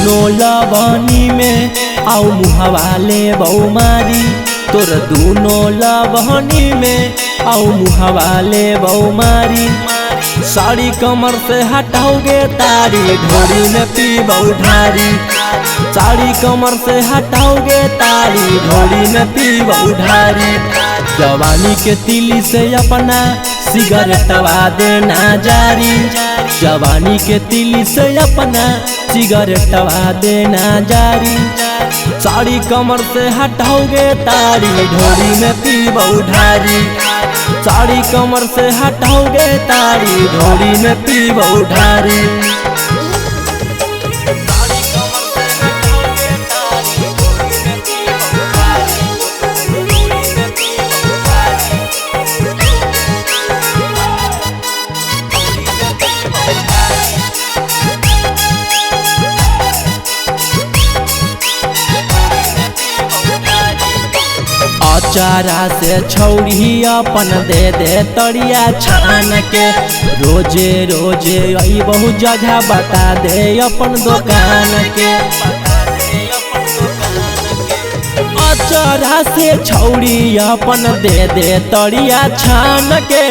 दूनो लवनी में आउ मुहवा ले बहुमारी, तोर दूनो लवनी में आउ मुहवा ले बहुमारी। साड़ी कमर से हटाओगे तारी ढोरी में पीबौ ढारी, साड़ी कमर से हटाओगे तारी ढोरी में पीबौ ढारी। जवानी के तिली से अपना सिगरेटवा देना जारी, जवानी के तिली से अपना सिगरेटवा देना जारी। साड़ी कमर से हटाओगे तारी ढोरी में पीबौ ढारी, साड़ी कमर से हटाओगे तारी ढोरी में पीबौ ढारी। अचारा से छौरी अपन दे दे तरिया छान के, रोजे रोजे आई बहुत जगह बता दे अपन दुकान के। अचारा से छौरी अपन दे दे तरिया छान के,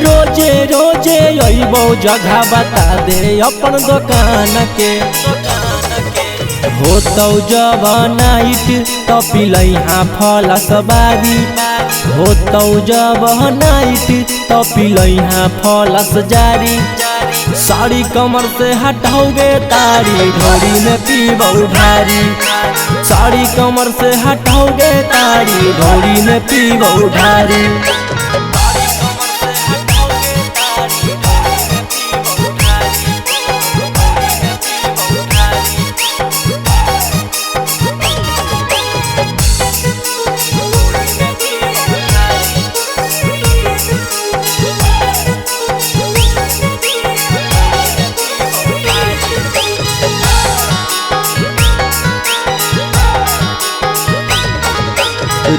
रोजे रोजे आई बहुत जगह बता दे अपन दुकान के। हो तो जब नाइट तो पिलैहा फलस बारी, हो तो जब नाइट तो पिलैहा फलस जारी। साड़ी कमर से हटाओगे तारी ढोरी में पीबौ ढारी, साड़ी कमर से हटाओगे तारी ढोरी में पीबौ ढारी।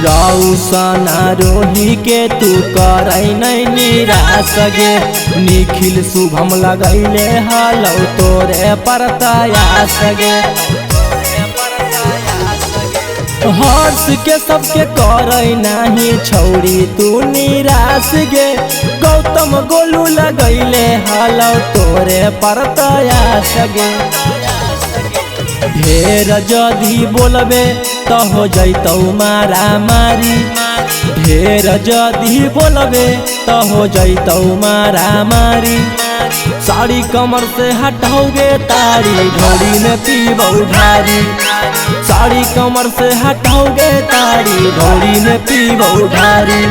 रौसना रोही के तू करै नहीं निराश गे, निखिल शुभम लगैले हलौ तोरे पर तयास गे। हर्ष के सबके करै नाही छौरी तू निराश गे, गौतम गोलू लगैले हलौ तोरे पर तयास गे। ढेर जदि बोलबे तो हो जैतौ मारा मारी, ढेर जदि बोलबे तो हो जैतौ मारा मारी। साड़ी कमर से हटाओगे तारी ढोरी में पीबौ ढारी, साड़ी कमर से हटाओगे तारी ढोरी में पीबौ ढारी।